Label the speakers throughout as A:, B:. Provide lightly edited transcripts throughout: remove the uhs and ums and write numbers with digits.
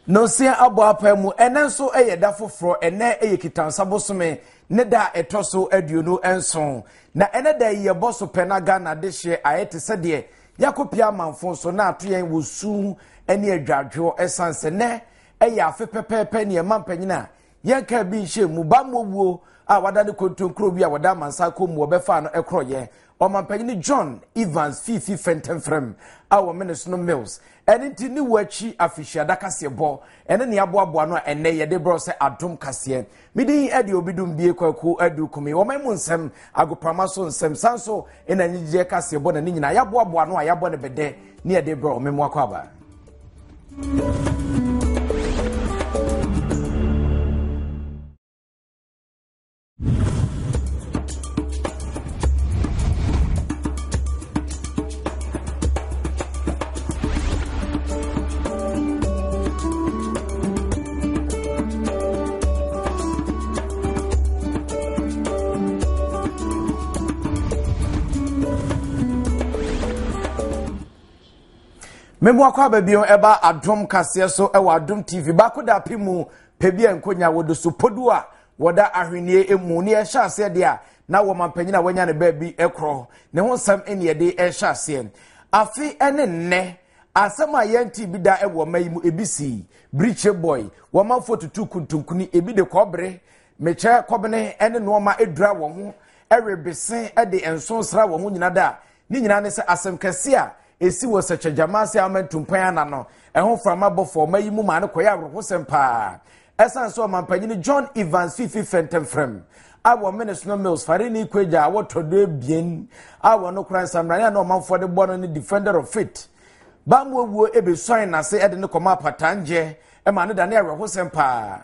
A: Nonsia abɔ apaa mu, ɛnɛ nso yɛ da foforɔ, ɛnɛ yɛ Kitansa bosome ne da a ɛtɔ so 27. Na ɛnɛ da yi yɛbɔ so pɛ na Ghana adehyeɛ ayɛ te sɛ deɛ yɛakɔpia amanfo so na ato yɛn wɔ su ne adwadwoɔ ɛsiane sɛ nɛ ɛyɛ afe pɛpɛɛpɛ ne ɛma mpanyin a yɛnka bi nhyɛ mu bammɔ wuo a wada ne kontonkuro wi a wɔda amansa kɔ mu wɔbɛfaa no ɛkorɔyɛ ɔmampanyini John Evans Fiifi Fɛntɛmfrɛm a wɔmene so no Mills ɛne nti ne wu akyi afehyiada kaseɛbɔ ɛne ne aboaboa no a ɛnɛ yɛde brɛ sɛ adom kaseɛ medin ɛde obi dum bie kwaku adu kumi wɔman mu nsɛm agoprama so nsɛm san so ɛna nyigyeɛ kaseɛbɔ na ne nyinaa yɛaboaboa no a yɛabɔ ne bɛdɛ ne yɛde brɛ ɔmemo akɔ aba. Meboakɔ aba bio ɛba adom kaseɛ so ɛwɔ adom tv baako da ape mu pɛ bi a nkonya wɔde so podu a wɔda ahwenneɛ mu ne ɛhyɛ aseɛ deɛ a na wɔ mampanyin a wanya ne baabi korɔ ne ho nsɛm ne yɛde ɛhyɛ aseɛ afe ne nnɛ asɛm a yɛnte bi da wɔ ɔma yi mu ebi si birikyie boy wɔmanfoɔ tutu kuntunkuni ebi de kɔbere mekyɛ kɔbene ne nnoɔma edura wɔn ho ɛrebese de nso sra wɔn ho nyina da Ne nyinaa ne sɛ asɛm kɛse a esi wɔ Sɛkyɛgyama ase a Amantumpan ana no, ɛho mframa bɔ fɔɔ ɔma yi mu maa no kɔyɛ awerɛhosɛm paa. Ɛsan sɛ ɔmampanyini John Evans Fifi Fɛntɛmfrɛm a wɔmene Snow Mills Farini Kwagya a wɔtɔ do abien a wɔno kora nsamrane a na ɔmanfoɔ de bɔ no ne Defender of Faith Bammuowuo ebesuan n'ase de no kɔma apatangyɛ ma no dane awerɛhosɛm paa.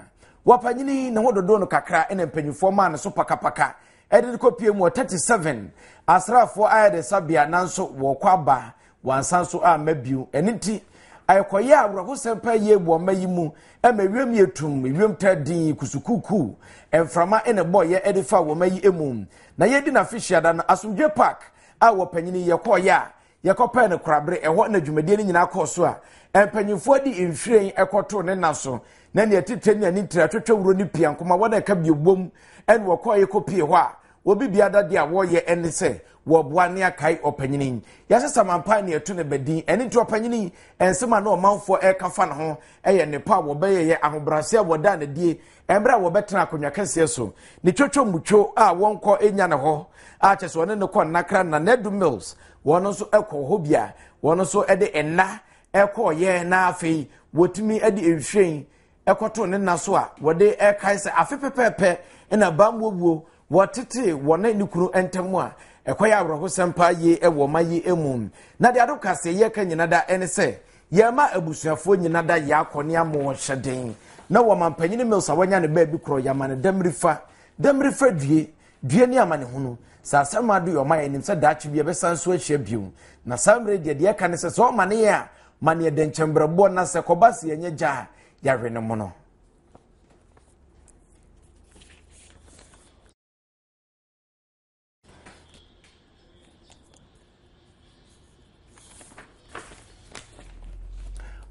A: Wɔpanyini ne ho dodoo no kakra na mpanyinfoɔ maa no so pakapaka ɛde no kɔpie mu wɔ 37 asraafoɔ ayaresabea nanso wɔkɔ aba wɔansan so amma bio. Ɛno nti ɛkɔyɛ awerɛhosɛm paa yie wɔ ɔma yi mu ɛma ewiem yɛ tum, ewiem taa din kusukuukuu, mframa ɛna ɛbɔɔyɛ ɛde fa wɔn yi mu. Na yɛdi n'afehyiada no Asomdwe Park a wɔpanyini yɛkɔɔyɛ a Yɛkɔpɛɛ no korabere, ɛhɔ na dwumadie no nyinaa kɔɔ so a mpanyinfoɔ de nhwiren kɔtoo ne nna so, na nea titire ne ani ntire atwetwe wuro ne pia nkoma wɔn a ɛka bio bom ɛna wɔkɔɔ yɛkɔpie hɔ a wɔbi bia dadeɛ a wɔreyɛ ɛne sɛ wɔboa ne akae ɔpanyini. Yɛasesa mampa ne ɛto ne badin, ɛne nti ɔpanyini nsɛm a na ɔmanfoɔ ɛreka fa ne ho ɛyɛ nnepa a wɔbɛyɛyɛ ahobrɛaseɛ a wɔdaa no adie Mmerɛ a wɔbɛtena akonnwa kɛseɛ so ne twotwo mutwo a wɔnkɔ nya ne hɔ a kyɛ sɛ ɔne no kɔ nnakra na Nadu Mills wɔn nso kɔ hɔ bi a wɔn nso de nna ɛkɔɔyɛ na afei wɔtumi de nhwiren ɛkɔto ne nna so a wɔde ɛkae sɛ afe pɛpɛɛpɛ na bammuowuo wɔtete wɔne ne kunu ntam a ɛkɔyɛ awerɛhosɛm paa yie wɔ ɔma yi mu na deɛ ado kaseɛ yɛka nyina da ɛne sɛ Yɛma abusuafoɔ nyina da yɛ akɔ ne ama wɔn hyɛden na wɔ mampanyini Mills a wanya ne baabi korɔ yɛama no damirifa damirifa due due ne amanehunu sɛ asɛm ado yɛ ɔma yɛnim sɛ daakye bi yɛbɛsan so ahyia bio na saa mmerɛ deɛ deɛ ɛka ne sɛ sɛ ɔma ne yɛ a ma ne yɛ dɛnkyɛmbrɛboɔ na sɛ kɔba sɛ yɛnyɛ gya a yɛawe no mono.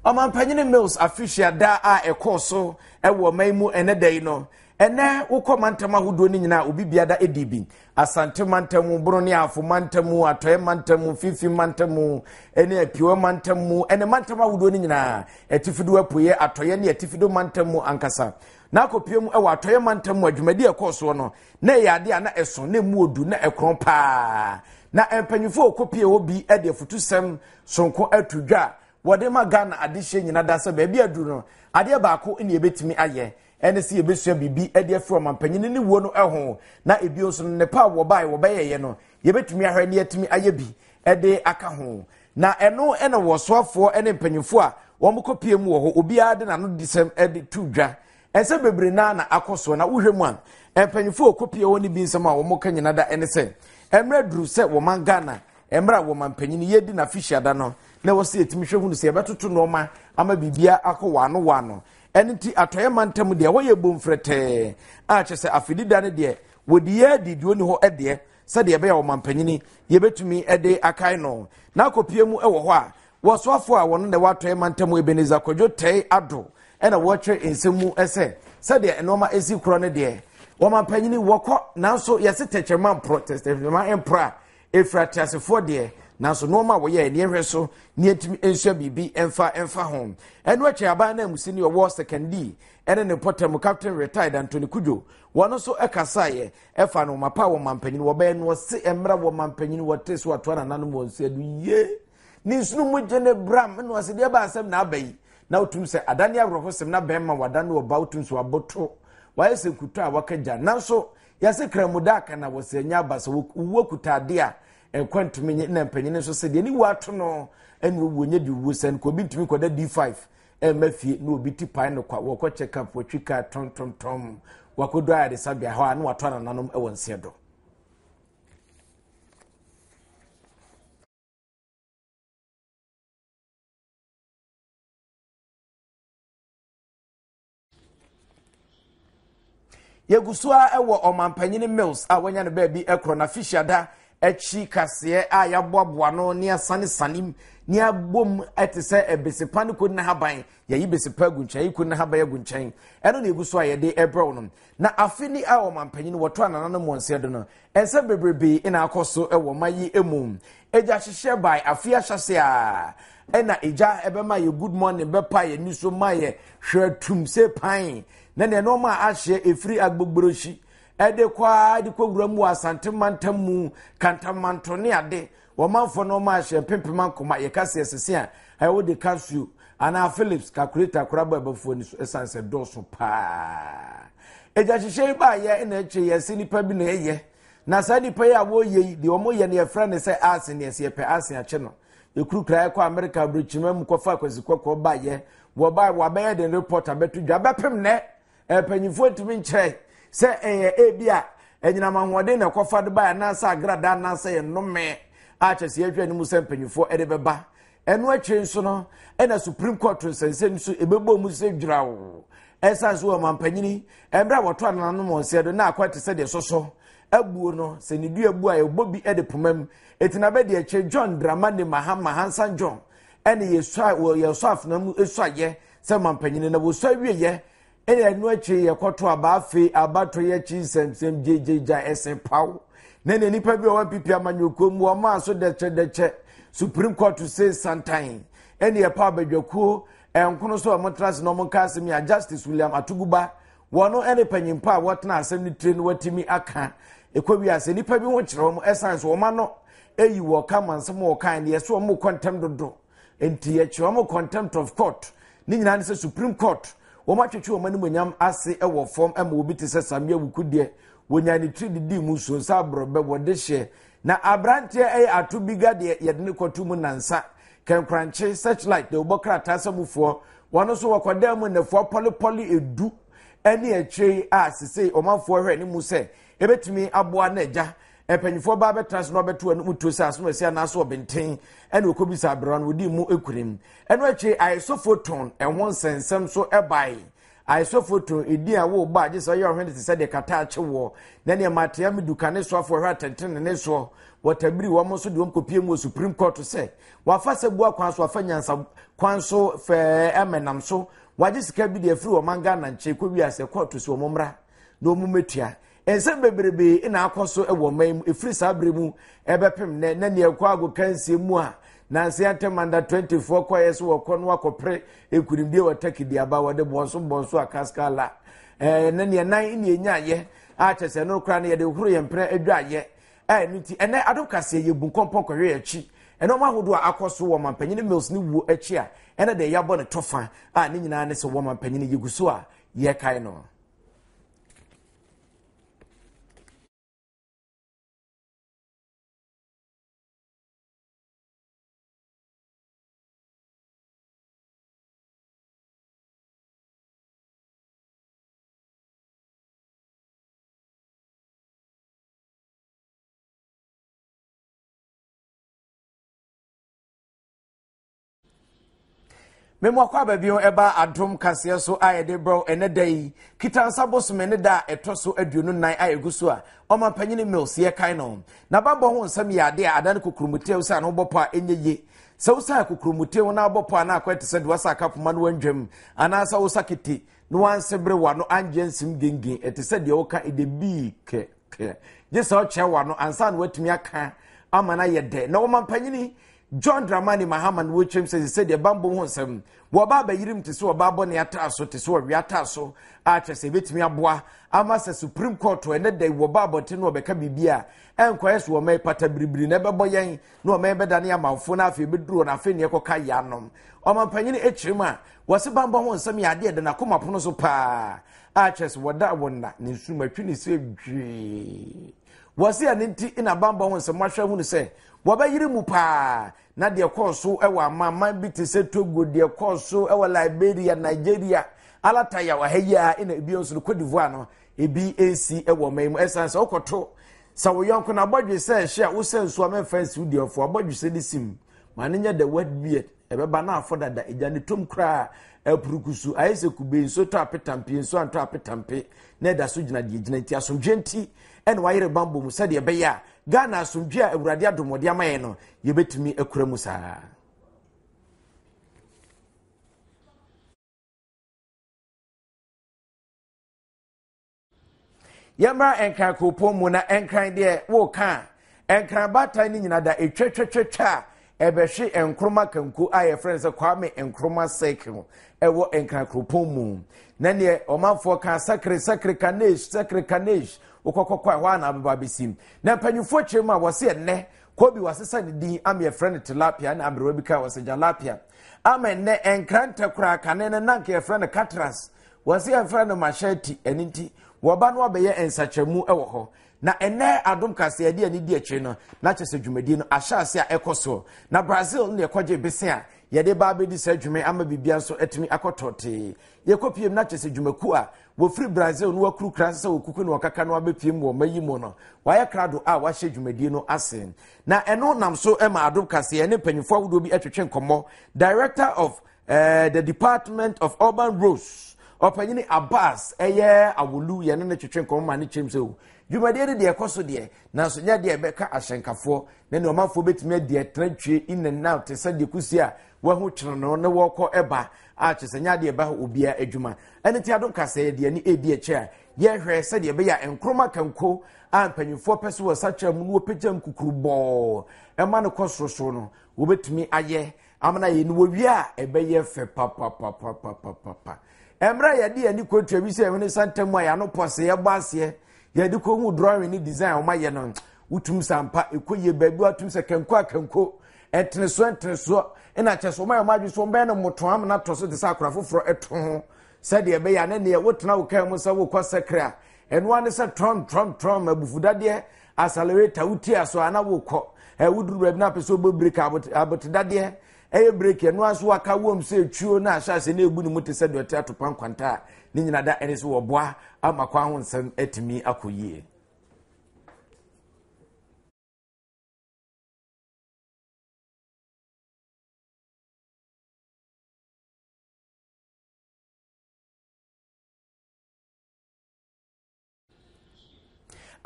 A: Ɔmampanyini Mills afehyia da a ɛkɔɔ so wɔ ɔman mu ɛnɛ da yi no, ɛnɛ wokɔ mantam ahodoɔ no nyinaa obi biada ɛdi bi. Asante mantam mu, Bono ne Ahafo mantam mu, Atɔeɛ mantam mu, Mfimfini mantam mu, ɛne Apueɛ mantam mu, ɛne mantam ahodoɔ no nyinaa, Atifido Apueɛ, Atɔeɛ ne Atifido mantam mu ankasa. Na akɔpie mu wɔ Atɔeɛ mantam mu adwumadi a ɛkɔɔ soɔ no, na ɛyɛ adeɛ a na ɛso na emu odu na ɛkorɔn paa na mpanyinfoɔ a wɔkɔpie hɔ bi de afutusɛm sonko ato dwa a wɔde ma Ghana adehyeɛ nyina da sɛ baabi aduru no adeɛ baako ne yɛbɛtumi ayɛ ɛne sɛ yɛbɛsua biribi de afiri ɔmampanyini ne wuo no ho na ebio nso no nnepa a wɔbae wɔbɛyɛyɛ no yɛbɛtumi ahwɛ ne yɛatumi ayɛ bi de aka ho na ɛno ɛna wɔsoafoɔ ne mpanyinfoɔ a wɔn kɔpie mu wɔ hɔ obiara de n'ano disɛm de to dwa Nsɛm bebree naa na akɔ soɔ na wohwɛ mu a mpanyinfoɔ a wɔkɔpie hɔ no bi nsɛm a wɔka nyina da ɛne sɛ mmerɛ duru sɛ wɔman Ghana mmerɛ a wɔman panyin yɛdi n'afihyiada no na ɛwɔ sɛ yɛtumi hwɛ hunu sɛ yɛbɛtoto nneɛma ama biribiara akɔ wɔano wɔano ɛno nti atɔeɛ mantam deɛ ɛhɔ yɛ bomfrɛtɛɛ a kyerɛ sɛ afidida no deɛ wɔdi yɛ adi deɛ ɔni hɔ deɛ sɛdeɛ ɛbɛyɛ wɔman panyini yɛbɛtumi de akae no na akɔpie mu wɔ hɔ a wɔsoafoɔ a wɔno na ɛwɔ atɔeɛ mantam Ebenezer Kwadwo Tɛe Ado. ɛna wɔtwe nsɛm mu sɛ sɛdeɛ nneɛma esi korɔ no deɛ wɔmampanyini wɔkɔ nanso yɛse tɛkyerɛma mporɔ tɛkyerɛma mporɔ a efiri ateasefoɔ deɛ nanso nneɛma a wɔyɛ ɛne ɛhwɛ so ne yɛntumi nsua biribi mfa mfa ho ɛno akyi aban no amusi ne ɔwɔ sekandi ɛne ne mpɔtam captain retired Anthony Kudjo wɔn nso ɛkasaeɛ ɛfa no wɔn apa wɔn mampanyin wɔbɛyɛ no ɔse mmerɛ wɔn mampanyin wɔte so atoa nananom wɔn nsa do yie ne nsunu mu gye ne bram na ɔse deɛ ba asɛm na aba yi na wotum sɛ adane awerɛhosɛm na bɛrima wadane ɔba wotum sɛ waboto wayɛ sɛ nkuto a waka gya nanso yɛse kramuda aka na wɔsɛ anya aba sɛ wowu akuta ade a ɛkwa ntumi nye na mpanyin nso sɛ deɛ ne wu ato no ɛne owuo nyɛ de wuo sɛ nka obi ntumi nkɔda D5 ɛmma fie na obi ti pae no kwa wɔkɔ check up wɔtwi kaa tɔntɔntɔm wakɔdu ayaresabea hɔ a na watɔ anananom wɔ nseɛ do. Yɛgu so ara wɔ ɔmampanyini Mills a wanya no baabi korɔ na fihyiada akyi kaseɛ a yɛaboaboa no ne asanesane mu ne abom te sɛ besepa ne kodi n'ahaban yɛyi besepa agu nkyɛn yɛyi kodi n'ahaban agu nkyɛn ɛno na yɛgu so a yɛde ɛbrɛw no na afe ni a ɔmampanyini wɔto anananom wɔn nsa do no nsɛm bebrebe na akɔ so wɔ ɔman yi mu Egya hyehyɛ bae afe ahyɛse a ɛna egya ɛbɛma yɛ good morning bɛpa yɛ ni so ma yɛ hwɛ tum sɛ pan na nea nneɛma a ahyɛ efiri agbogborohyi ɛde kɔ ara de kɔ wura mu wɔ asante mantam mu kantamanto ne ade wɔmanfoɔ nneɛma ahyɛ mpempem ankoma yɛka sɛ ɛsese a ɛwɔ de casio anaa philips calculator koraa bɔ ɛbɛfoɔ ni so ɛsan sɛ dɔɔso paa egya hyehyɛ yi baayɛ ɛna ɛkyɛ yɛ sɛ nipa bi na ɛyɛ Na saa nnipa yi a wɔreyɛ yi, deɛ wɔyɛ no yɛfrɛ no sɛ asen, deɛ sɛ yɛpɛ asen akye no. Yɛkuru kura ɛkɔ Amerika aburokyima mu kɔfa akwasi kɔkɔɔ baeɛ. Wɔbae wɔabɛyɛ den report abɛto dwa bɛpem nnɛ. Mpanyinfoɔ ntumi nkyerɛ sɛ ɛyɛ ebi a anyinam ahoɔden na ɛkɔfa de baeɛ anaasɛ agrada anaasɛ yɛ nnome a kyɛ sɛ yɛhwɛ anim sɛ mpanyinfoɔ ɛde bɛba. Ɛno akyire nso no ɛna Supreme Court nsɛnsɛm nso ɛbɛbɔ mu sɛ dwiraw. Ɛsan so wɔ mampanyini mmerɛ a wɔto anananom wɔn sɛ do na akɔ te sɛ deɛ sɔsɔ abuo no sɛ ne dua bu a yɛbɔ bi de poma mu eti na bɛde akyire John Dramani Mahama Hansan John ɛne yɛsua wɔ yɛsɔ afena mu esuayɛ sɛ mampanyini na wɔsua wieyɛ Ɛna ɛno akyiri yɛkɔto aba afei abato yɛ akyi nsɛmsɛm gyegyegya ɛsen paw na na nipa bi a wɔn pipi amanyɔkuo mu wɔn maa so dɛkyɛdɛkyɛ supreme court se santan ɛne ɛpa abadwakuo ɛnkono so a wɔn tena ase na wɔn nka asɛm yi a justice william atuguba wɔn ɛne panyimpa a wɔtena asɛm no tire no wɔatumi aka ɛkɔ wi ase nipa bi ho kyerɛ wɔn ɛsan so wɔn ano eyi wɔ ka ma nsɛm wɔ kan deɛ so wɔn kɔ ntɛm dodo nti yɛkyerɛ wɔn contempt of court ne nyinaa ne sɛ supreme court wɔn atwetwe wɔn animonyam ase wɔ fam ma obi te sɛ samia wuku deɛ wɔnya ne tiri didi mu so nsa aborɔbɛ wɔde hyɛ na aberanteɛ ɛyɛ ato biga deɛ yɛde ne kɔto mu nansa kɛnkorankye searchlight deɛ wɔbɔ krataa sɛ mufoɔ wɔn nso wɔkɔdaa mu nnɛfoɔ pɔlepɔle edu ɛne akyire a sesei ɔmanfoɔ hwɛ ne mu sɛ ebetumi aboa na agya Mpanyinfoɔ baa bɛtena ase na wɔbɛto anum tuo sɛ asom asi anaasɛ ɔbɛnten ɛna ɔkɔbisa aberewa no wɔdii mu ekurim. Ɛno akyi ayesofo tɔn ɛho nsɛnsɛm so ɛbae. Ayesofo tɔn edin a wɔrebɔ a gye sɛ ɔyɛ ɔhwene te sɛ deɛ kata akye woɔ na nea Matea Medu ka ne soafoɔ hwɛ atɛntene ne soɔ wɔtabiri wɔn nso de wɔn kɔpie mu wɔ Supreme Court sɛ wafa sɛ bua kwan so wafa nyansa kwan so fɛɛ ɛmɛnam so wagye sika bi de afiri ɔman Ghana nkyɛn kɔ wiase kɔɔto so wɔn mmra na wɔn mmɛtua Nsɛm bebrebe na akɔ so wɔ ɔman yi mu ɛfiri saa berɛ mu ɛbɛpem nnɛ na nea ɛkɔ agokansie mu a nanse antɛm under 24 kɔeɛ so wɔkɔ no akɔpere nkunimdie wɔ Turkey de aba wɔde bɔnso bɔnso a kaskala ɛɛ na nea nan ne ɛnyaayɛ a kyɛ sɛ ɛno koraa no yɛde horo yɛn mpena adwaayɛ ɛno nti ɛnɛ adom kaseɛ yɛbu nkɔmpɔn kɔhwɛ yɛn akyi ɛnɔma ahodoɔ a akɔ so wɔ mampanyini Mills ne wuo akyi a ɛna deɛ yɛabɔ ne tɔfa a ne nyinaa ne sɛ wɔ mampanyini yɛgu so a yɛkae no. Memu akɔ aba bio ɛba adom kaseɛ so a yɛde brɛw ɛnɛ da yi kitansa bosome ne da a ɛtɔ so 24 a ɛgu so a ɔmampanyini Mills yɛkae no na bammɔ ho nsɛm yɛ ade a adane kokuromotɛw sɛ ano bɔpɔ a ɛnyɛ yie. Sɛ wosan kokuromute ho na abɔ pɔ a na akɔyɛ te sɛ deɛ wasa aka poma no wantwam, anaasɛ wosa kete na wanse bere w'ano angye ansim gengen, ɛte sɛ deɛ woka ɛde bii kɛ kɛ. Gye sɛ ɔkyerɛ w'ano ansa na watumi aka ama no ayɛ dɛ. Na wɔma mpanyini John Dramani Mahama no wɔkyerɛm sɛ sɛ deɛ bambɔ ho nsɛm wɔba abɛyirim te sɛ ɔbaa bɔne ataa so te sɛ ɔwea ataa so a kyerɛ sɛ ɛbɛtumi aboa ama sɛ Supreme Court ɛnɛ da yi wɔba abɔnten na wɔbɛka biribi a ɛnkɔyɛ so wɔma pata biribiri na ɛbɛbɔ yɛn na ɔman bɛdane amanfo na afei bɛduru hɔ na afei neɛ kɔka yanom ɔmampanyini akyerɛ mu a wɔse bambɔ ho nsɛm yɛ adeɛ da n'akoma pono so paa a kyerɛ sɛ wɔda wɔn na ne nsurum atwi ne sɛ dwii wɔse ɛno nti na bambɔ ho nsɛm ahwɛ hunu sɛ wɔbɛyere mu paa na deɛ kɔɔ so wɔ amanaman bi te sɛ Togo deɛ kɔɔ so wɔ Liberia Nigeria alataya wɔ ha yi a ɛna ebi nso no Cote d'Ivoire no ebi nsi wɔ ɔman mu ɛsan sɛ wokɔto Sɛ wo yɔnko no abɔdwesɛ ɛhye a, wosɛ nsuo a mɛmfa nsi wo deɛfoɔ abɔdwesɛ no sim ma no nyɛ the wet beard ɛbɛba na afɔ dada egya ne tom koraa apurukusu ayɛ sɛ kube nsuo tɔ apetampe nsuo antɔ apetampe na ɛda so gyina deɛ gyina nti asomdwe nti ɛna wayere bambɔ mu sɛdeɛ ɛbɛyɛ a Ghana asomdwe a Awurade adom ɔde ama yɛn no yɛbɛtumi akura mu saa. Yɛmmra Nkran kuropɔn mu na Nkran deɛ woka a, Nkran baatan no nyina da ɛtwatwatwatwa a ɛbɛhwe Nkrumah kanko a yɛfrɛ no sɛ Kwame Nkrumah Circle ɛwɔ Nkran kuropɔn mu. Na neɛ ɔmanfoɔ ka sakre sakre kanesh sakre kanesh wokɔkɔkɔ a ɛhɔ a na abɛba abɛsim. Na mpanyinfoɔ kyerɛ mu a wɔse ɛnnɛ Kobe wasesa ne din ama yɛfrɛ no tilapia na aberewa bi ka wɔsɛ jalapia ama ɛnnɛ Nkrantɛ koraa kane no na nka yɛfrɛ no katras Wɔse yɛmfrɛ no machete, ɛno nti wɔba no abɛyɛ nsakyerɛmu wɔ hɔ. Na ɛnɛ adom kaseɛ yɛde ani di akyire no, na kyerɛ sɛ dwumadie no ahyɛ ase a ɛkɔ soɔ. Na Brazil na yɛkɔgye bese a yɛde ba abɛdi saa dwuma ama biribia nso atumi akɔ tɔtee. Yɛkɔpiem na kyerɛ sɛ dwumakuo a wɔfiri Brazil no wakuru kra sɛ wɔkuku na wɔkaka no abɛpiem wɔ ɔma yi mu no, wɔayɛ krado a wɔahyɛ dwumadie no ase. Na ɛno nam so ma adom kaseɛ ne mpanyinfoɔ ahodoɔ bi atwetwe nkɔmmɔ. Director of Eh, the department of urban roads ɔpanyini abbas ɛyɛ awolu yɛne ne twetwe nkɔmɔ ma ne kyerɛm sɛ o dwumadie no deɛ ɛkɔ so deɛ nanso nyɛ deɛ ɛbɛka ahyɛnkafoɔ na ne ɔmanfoɔ bɛtumi adi ɛtena twie in and out te sɛ deɛ kusi a wahu twene no ne wɔkɔ ɛba a kyerɛ sɛ nyɛ adeɛ ɛba obiara adwuma ɛne ti adom kasɛɛ deɛ ne ɛdi akyɛ a yɛhwɛ sɛdeɛ ɛbɛyɛ a nkroma kanko a mpanyinfoɔ pɛ so wɔ sakyera mu no wɔpɛgya nkukurubɔɔ ɛma no kɔ sorosoro no wɔbɛtumi ayɛ Amena yɛ no wɔwie a ɛbɛyɛ fɛ papapapapapa. Mmerɛ a yɛde yɛn ani kɔtua bi sɛ ɛhwene santam a yɛano pɔ sɛ yɛbɔ aseɛ yɛde kɔhu drawing ne design a wɔayɛ no wotum sɛ ampa ɛkɔ yie baabi watum sɛ kanko a kanko ɛtenesoɔ ɛtenesoɔ ɛna kyɛ sɛ wɔayɛ wɔn adwene so wɔbɛyɛ no mmoto amena tɔ so te sɛ akora foforɔ ɛto ho sɛdeɛ ɛbɛyɛ a ne neɛ wotena wo kaa mu sɛ wokɔ sɛkere a ɛno ara ne sɛ trɔm trɔm trɔm abufudadeɛ accelerator wotia so a na wokɔ ɛ woduru baabi na apɛ sɛ wobɔ brake abotedadeɛ ɛyɛ brake ɛno ara nso waka wɔm sɛ etuo na ahyɛ ase na ebu ne mu te sɛ deɛ ɔte atopa nkwanta a ne nyina da ɛne so wɔboa ama kwan ho nsɛm atumi akɔ yie.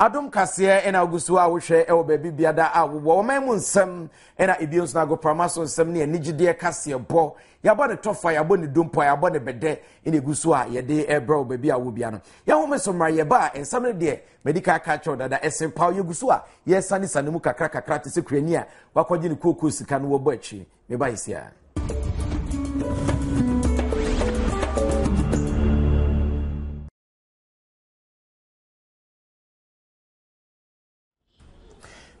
A: Adom kaseɛ ɛna ogu so a wohwɛ ɛwɔ baabi biada a wowɔ ɔman mu nsɛm ɛna ebi nso na agoprama so nsɛm ne anigyedeɛ kaseɛ bɔ yɛabɔ ne tɔfa yɛabɔ ne dompo yɛabɔ ne bɛdɛ ɛna egu so a yɛde ɛbrɛ wɔ baabi a wɔ bia no yɛhome so mmara yɛba a nsɛm no deɛ mɛdi ka aka kyɛw dada ɛsen paw yɛgu so a yɛsane sane mu kakra kakra te sɛ kurani a wakɔgye ne kookoo sika no wɔbɔ akyi meba yɛsi a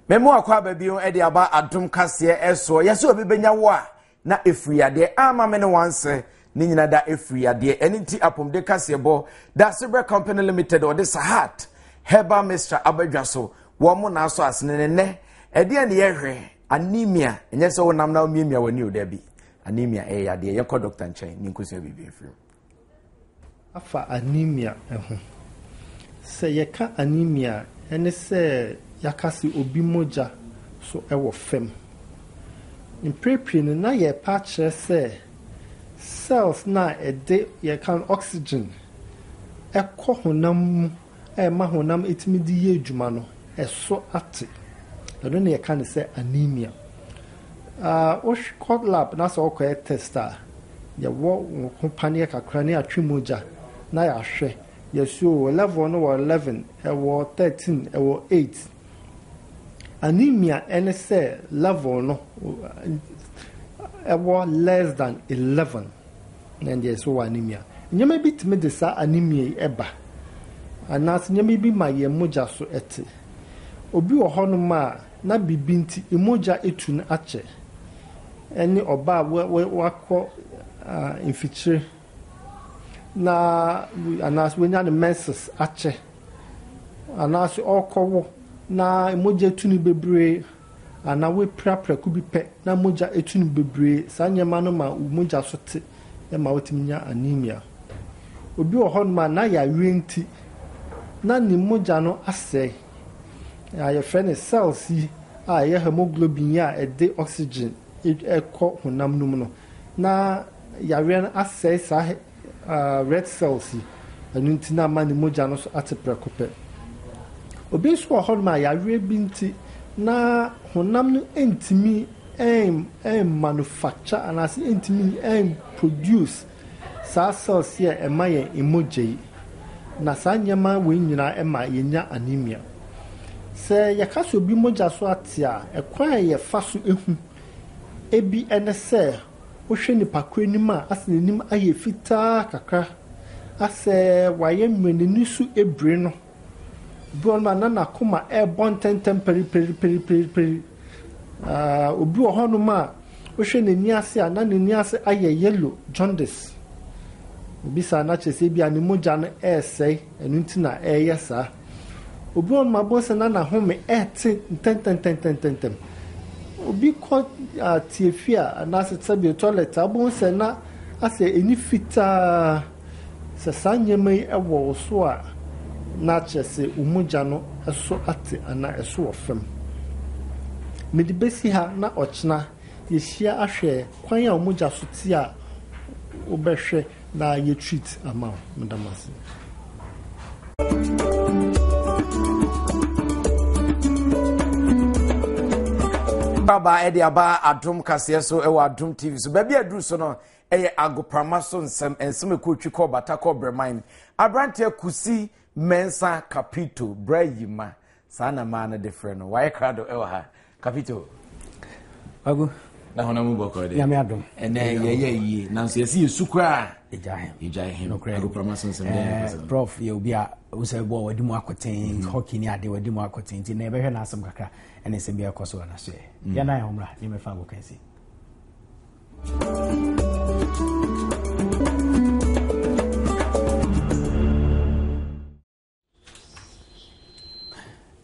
A: Memo akɔ aba bio de aba adom kaseɛ ɛsoɔ yɛsɛ obi bɛnya wo a na ɛfiri adeɛ ama me ne wansɛ ne nyina da ɛfiri adeɛ ɛno nti apɔmuden kaseɛ bɔ Dasebrɛ Company Limited ɔde Sahat Herbal Mixture abadwa so wɔn mo na asɔ asene ne nnɛ ɛdeɛ ne yɛhwɛ anemia ɛnyɛ sɛ wonam na womiamia w'ani o dabi anemia ɛyɛ yadeɛ yɛnkɔ dɔkta nkyɛn ne nkosua biribi mfiri mu
B: Afa anemia ho. Sɛ yɛka anemia a, ɛne sɛ yɛaka sɛ obi mogya so wɔ fam. Mprɛ pii no, na yɛrepɛ akyerɛ sɛ cells no a ɛde yɛka no oxygen kɔ honam mu a ɛma honam tumi de yɛ adwuma no, ɛso ate. Ɛno na yɛka no sɛ anemia. Wokɔ lab na sɛ wokɔyɛ test a, yɛwɔ wo ho paneɛ kakra ne yɛatwe mogya na yɛahwɛ. Yɛsi o, level no wɔ 11, ɛwɔ 13, ɛwɔ 8. Anemia ɛne sɛ level no ɛwɔ less than 11 na ɛndeɛ so wɔ anemia. Nneɛma bi tumi de saa anemia yi ɛba anaasɛ nneɛma bi ma yɛn mogya so ɛte. Obi wɔ hɔnom a na biribi nti mogya etu no akyɛ ɛne ɔbaa wakɔ mfikyire na anaasɛ wanya ne menses akyɛ anaasɛ ɔrekɔwo na mogya etu no bebree anaa wapira prɛko bi pɛ na mogya etu no bebree. Saa nneɛma no ma mogya so te ma wotumi nya anemia. Obi wɔ hɔnom a na yareɛ nti na ne mogya no asɛe. A yɛfrɛ no cells yi a ɛyɛ hemoglobin yi a ɛde oxygen ɛkɔ honam no mu no, na yareɛ no asɛe saa red cells yi. Ɛno nti na ama ne mogya no so ate prɛko pɛ. Obi nso wɔ hɔnom a yareɛ bi nti na honam no ntumi manufacture anaasɛ ntumi produce saa cells yi a ɛma yɛn mogya yi. Na saa nneɛma wei nyinaa ɛma yɛnya anemia. Sɛ yɛka sɛ obi mogya so ate a, ɛkwan a yɛfa so ehu ebi ne sɛ wohwɛ nipa koro anim a asɛ n'anim ayɛ fitaa kakra, asɛ wayɛ mmerɛ n'ani so ebire no. Obi wɔ hɔnom a na n'akoma ɛrebɔ ntɛntɛm pɛripɛripɛripɛri. Obi wɔ hɔnom a wohwɛ n'ani ase a na n'ani ase ayɛ yellow jaundice. Obi saa na kyerɛ sɛ ebi a ne mogya no ɛresɛe, ɛno nti na ɛreyɛ saa. Obi wɔ hɔnom a wobɛhu sɛ na n'ahome ɛrete ntɛntɛntɛntɛntɛm. Obi kɔ tiefi a anaasɛ sɛbi toilet a wobɛhu sɛ na asɛ ani fitaa. Sɛ saa nneɛma yi wɔ wo so a, na kyerɛ sɛ wo mogya no so ate anaa ɛso wɔ fam. Mede bɛsi ha na ɔkyena yɛhyia ahwɛ kwan a wo mogya so te a wobɛhwɛ na yɛ treat ama wo. Meda mo ase.
A: Aba ɛde aba Adom kaseɛ so ɛwɔ Adom TV so. Baabi aduru so no ɛyɛ agoprama so nsɛm nsɛm ɛkɔ twi kɔ bata kɔ brɛman. Aberanteɛ Kusi Mensah Kapito brɛ yima saa na maa no de frɛ no. Wayɛ krado ɛwɔ ha. Kapito.
C: Agu.
A: Na hɔn mu bɔkɔ de.
C: Nyame adom.
A: Ɛnɛ yɛyɛ yie nanso yɛsi yɛsu koraa.
C: Egya hem.
A: Egya hem. Agoprama so nsɛm dɛn
C: ɛkɔ so. Prof yɛ obi a wosɛ bɔ wadi mu akɔten hockey ne ade wadi mu akɔten nti na yɛbɛhwɛ n'asɛm kakra ɛne nsɛm bi ɛkɔ so wɔ n'aso yɛ. Yɛn nan yɛn ho mmra ne mɛfa agokansi.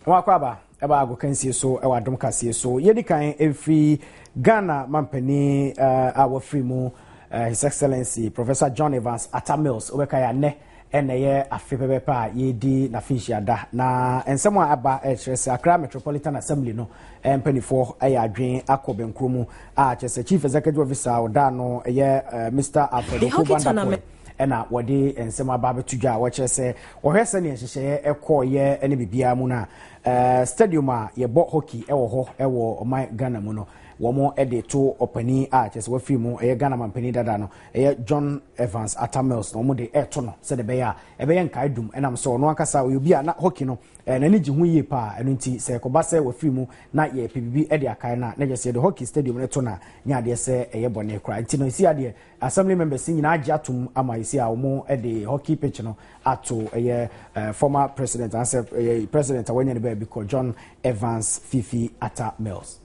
C: Wɔn akɔ aba ɛba agokansie so ɛwɔ adom kaseɛ so. Yɛdi kan ɛfiri Ghana mampanin a wafiri mu His Excellency Professor John Evans Atta Mills. Wobɛka yɛ anɛ ɛna ɛyɛ afe pɛpɛpɛ a yɛredi n'afenhyia da. Na nsɛm a aba ɛkyerɛ sɛ Accra Metropolitan Assembly no mpanimfoɔ ɛyɛ adwene akɔ bɛnkuro mu a kyerɛ sɛ Chief Executive Officer a ɔda ano ɛyɛ Mr. Alfred
D: The hockey
C: Okoban
D: tournament.
C: ɛna wɔde nsɛm aba abɛto dwa a wɔkyerɛ sɛ wɔhwɛ sɛnea nhyehyɛeɛ ɛkɔɔyɛ ne biribiara mu no a stadium a yɛbɔ hockey ɛwɔ hɔ ɛwɔ ɔman Ghana mu no wɔn de to ɔpanin a kyerɛ sɛ wafiri mu ɛyɛ Ghana mampanin dada no ɛyɛ John Evans Atta Mills na wɔn de ɛreto no sɛdeɛ ɛbɛyɛ a ɛbɛyɛ nkae dum ɛnam sɛ ɔno ankasa ɔyɛ obi a na hockey no n'ani gye ho yie paa. Ɛno nti sɛ ɛkɔba sɛ wafiri mu na yɛpɛ biribi de akae no a na kyerɛ sɛ yɛde hockey stadium no to no a nyɛ adeɛ sɛ ɛyɛ bɔne koraa. Nti no ɛsi adeɛ Assembly members nyinaa agye atom ama esi a wɔn de hockey pitch no ato ɛyɛ former president anaasɛ ɛyɛ president a wanya ne baabi kɔ John Evans Fifi Atta Mills.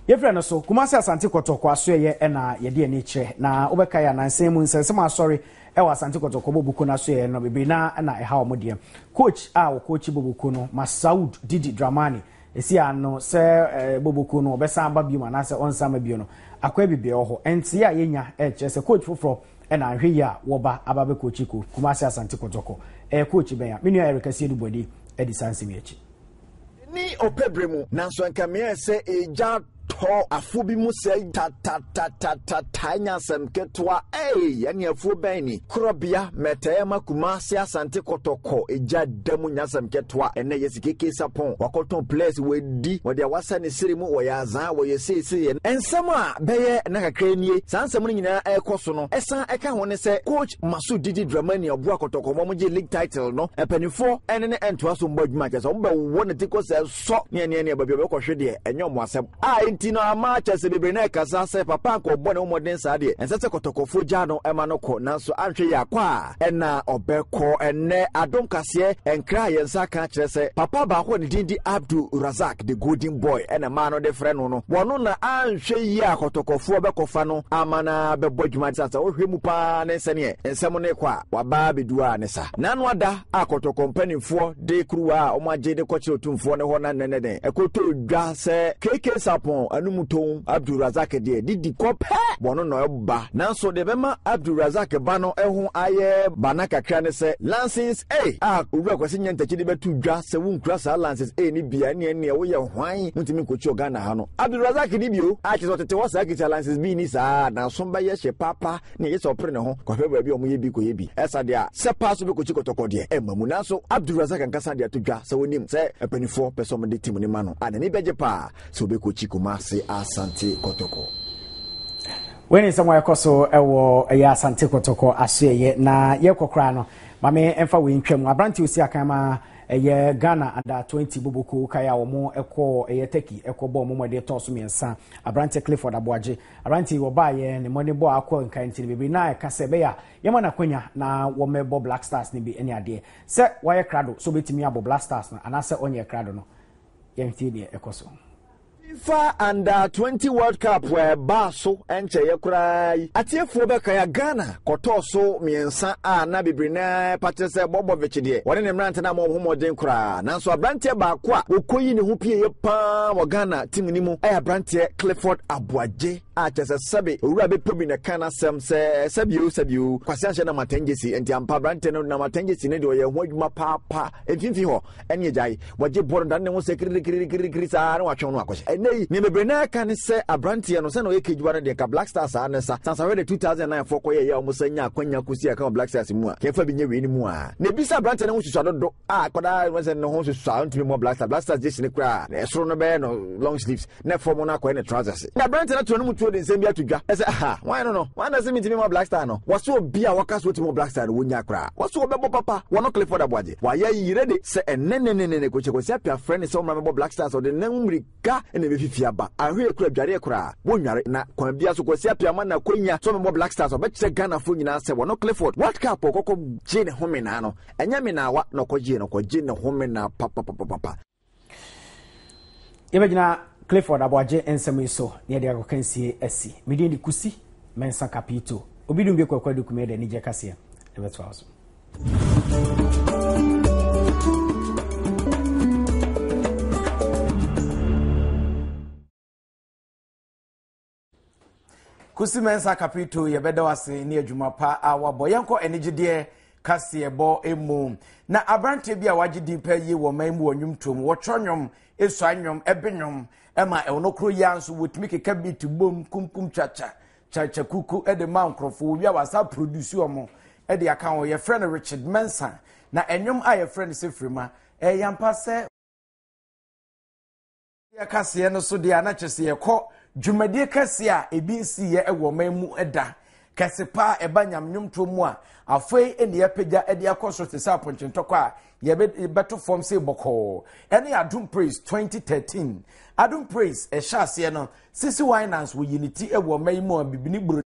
C: Yɛfrɛ no so Kumasi Asante Kɔtɔkɔ asoɛyɛ ɛna yɛde ani kyerɛ na wobɛka yɛ anansan mu nsɛnsɛm asɔre ɛwɔ Asante Kɔtɔkɔ bɔbuko no asoɛyɛ no bebree na ɛna ɛha wɔn deɛ. Coach a wɔkɔɔkyi bɔbuko no Masoud Didi Dramani Esi ano sɛ Bobokuo no ɔbɛsan aba bio anaasɛ ɔnsan mma bio no, akwan bebree wɔ hɔ. Nteɛ a yɛnya kyerɛ sɛ coach foforɔ na anhwɛ yie a wɔba aba abɛkookyi Kumasi Asante Kotoko. Ɛyɛ coach bɛn a? Me nua Eric Asiedu Boadi adi saa nsɛm yi akyi.
E: Ɛnni ɔpɛ berɛ mu, nanso anka meayɛ sɛ egya atɔ.
D: Akɔtɔ afuo bi mu sɛe tatatatata ɛnyɛ asɛm ketewa ei ɛne afuo bɛn ni Korɔbea Mɛtɛɛ ma Kumasi Asante Kɔtɔkɔ egya da mu nyɛ asɛm ketewa ɛnɛ yɛsi keke sapɔn wakɔtɔn players wadi wɔde awasa ne siri mu wɔyɛ azaa wɔyɛ seesei Nsɛm a bɛyɛ nna kakra nie saa nsɛm no nyinaa ɛrekɔ so no ɛsan ɛka ho ne sɛ coach Masoud Didi Dramani a ɔboa Kɔtɔkɔ ma wɔgye league title no mpanimfoɔ ɛne no ɛntoa so mmɔ adwuma kyerɛ sɛ wɔbɛwɔ ne ti kɔ sɛ sɔ ne ɛneɛ neɛ baabi a ɔbɛkɔhwe deɛ ɛnyɛ ɔmo asɛm a enti no ama kyɛ sɛ bebree na ɛkasa sɛ papa anka ɔbɔ ne ho mmɔden saa deɛ ɛnsɛ sɛ kɔtɔkɔfoɔ gyaa no ɛma no kɔ nanso anhwɛ yie akɔ a ɛna ɔbɛkɔ ɛnnɛ adom kaseɛ nkra a yɛn nsa aka akyerɛ sɛ papa baako a ne din de Abdul Razak the golden boy ɛna maa no de frɛ no no wɔno na anhwɛ yie a kɔtɔkɔfoɔ bɛkɔfa no ama no abɛbɔ adwuma sane sɛ wohwɛ mu paa ne sɛneɛ nsɛm no rekɔ a waba abɛdu a ne sa n'ano ada a kɔtɔkɔ mpanimfoɔ de kuruwa a wɔagye de kɔkyerɛ otumfoɔ no hɔ na nnɛ ne den ɛkɔtɔɔ dwa sɛ KK Sarpong anum ton Abdul Razak deɛ didi kɔ pɛ wɔ no na ɔba. Nanso deɛ ɛbɛma Abdul Razak ba no ho ayɛ bana kakra ne sɛ Lansings A a Owura Kwasi Nyantakyi de bɛto dwa sɛ wonkura saa Lansings A no bi a ɛneɛ neɛ woyɛ hwan wontumi nkɔkyi wɔ Ghana ha no. Abdul Razak ni bi o a kyerɛ sɛ ɔtete hɔ saa kita Lansings B ni saa n'aso bɛyɛ hye paapa Nea eye sɛ ɔpere ne ho kɔhwɛ baabi a wɔyɛ bi kɔyɛ bi. Ɛsa deɛ a, sɛ paa so bɛkɔkyi kɔtɔkɔ deɛ, ɛmma mu. Nanso Abdul Razak ankasa de ato dwa sɛ ɔnim sɛ mpanimfoɔ pɛ sɛ wɔde team no ma no a, n'ani bɛgye paa sɛ ɔbɛkɔkyi Kumasi Asante Kɔtɔkɔ.
C: Wei ne nsɛm a ɛkɔ so wɔ ɛyɛ Asante Kɔtɔkɔ asoɛyɛ na yɛkɔ koraa no maame mfa wei ntwam aberante osi akan ma ɛyɛ Ghana under 20 boboko kae a wɔn ɛkɔ ɛyɛ Turkey ɛkɔ bɔ wɔn mmɔden tɔɔ so mmiɛnsa aberante Clifford Aboagye Aberante yi wɔbaeɛ ne mmɔdenbɔ a akɔ nkan nti no bebree no ara ɛka sɛ ɛbɛyɛ a yɛma no akwanya na wɔmmɛbɔ Black Stars no bi ne adeɛ. Sɛ wayɛ krado sɛ ɔbɛtumi abɔ Black Stars no anaasɛ ɔnyɛɛ krado no, yɛntie deɛ ɛkɔ so.
D: FIFA Under 20 World Cup a ɛbaa so nkyɛeɛ koraa yi, atiefoɔ bɛkae a Ghana kɔtɔɔ so mmiɛnsa a na bebree no ara pa kyerɛ sɛ Bobovic deɛ wɔne ne mmerante no ammɔ wɔn ho mmɔden koraa. Nanso aberanteɛ baako a ɔkɔyi ne ho pieeɛ pa ara wɔ Ghana team no mu yɛ aberanteɛ Clifford Aboagye a kyerɛ sɛ sɛbe owura bɛpɛ bi na ɛka n'asɛm sɛ sɛbi o sɛbi o Kwasi anhyɛ nam atɛngyesi nti ampa aberanteɛ no nam atɛngyesi no deɛ ɔyɛ ho adwuma paapa mfimfini hɔ ɛne agyae wɔgye bɔ no dane ne ho sɛ kirikirikirikiri saa na watwɛn no akɔhyɛ ɛnɛ yi nea bebree naa ka ne sɛ aberanteɛ no sɛnea ɔyɛ kejuwa no deɛ nka Black Stars saa ne nsa sansa hwɛ de 2009 foɔ kɔyɛ yɛ a wɔn san nya akwanya kɔsi aka wɔ Black Stars mu a kɛmfa bi nyɛ wei no mu a na ebi sɛ aberanteɛ no ho susua dodo a akwadaa no sɛ ne ho susua ntumi mmɔ Black Stars Black Stars gyesi ne koraa na ɛsoro no bɛyɛ no long sleeves na fam no akɔyɛ ne trousers. Na aberante no ato ne mu tuo de nsɛm bi ato dwa sɛ, Aha, hwan no no? Hwan na ɛsɛ mintumi mmɔ Black Star no? Wɔse obi a wɔka sɛ otumi bɔ Black Star no, wonnya koraa. Wɔse wɔbɛbɔ papa, wɔno Clifford Aboagye. Wayɛ yere de sɛ ɛnnɛ ne ne ne ne Kokyɛ Kwasi Appiah frɛ no sɛ ɔmmra mmɛbɔ Black Stars a ɔde ne ho mmirika na ebefifi aba. Anhwɛ yie koraa adwareɛ koraa, wonnware. Na kwan biara so Kwasi Appiah ama no akwanya sɛ ɔmmɛbɔ Black Stars a ɔbɛkyerɛ Ghanafoɔ nyinaa sɛ wɔno Clifford World Cup a ɔkɔkɔ gyee ne ho menaa no, ɛnyɛ menaawa na ɔkɔgyee no, ɔkɔgye ne ho menaa papapapapa.
C: Yɛbɛgyina Clifford Aboagye nsɛm yi so na yɛde agokansie asi. Me din de Kusi Mensah Kapito. Obi dum bi kɔkɔ adukum yɛde anigye kaseɛ ɛbɛtoa so.
A: Kusi Mensah Kapito yɛbɛda wo ase ne adwuma pa a wabɔ. Yɛnkɔ anigyedeɛ kaseɛbɔ mu. Na aberanteɛ bi a wagye din pɛ yie wɔ man mu wɔ nnwomtoɔ mu. Wɔtwerɛ nnwom, esua nnwom, ɛbe nnwom, ɛma ɛwɔ koro yi ara nso wɔtumi keka beat bom kumkum kyakya kyakya kuku de ma nkurɔfoɔ. Wɔwie a wɔasa produce wɔn de aka ho. Yɛfrɛ no Richard Mensah. Na nnwom a yɛfrɛ no sɛ Firima, ɛyɛ ampa sɛ Yɛ kaseɛ no so deɛ a na kyerɛ sɛ yɛkɔ dwumadie kɛseɛ a ebi nsiiɛ wɔ ɔman mu da kɛse paa ɛba nyame nnwomtoɔ mu a afei ne yɛapagya de akɔ soro te sɛ apɔnkyentɔkɔ a yɛbɛto fam sɛ bɔkɔɔ ɛne Adom Praise 2013 Adom Praise ɛhyɛ aseɛ no Sisi Winans wɔyi ne ti wɔ ɔman yi mu a bibini buro.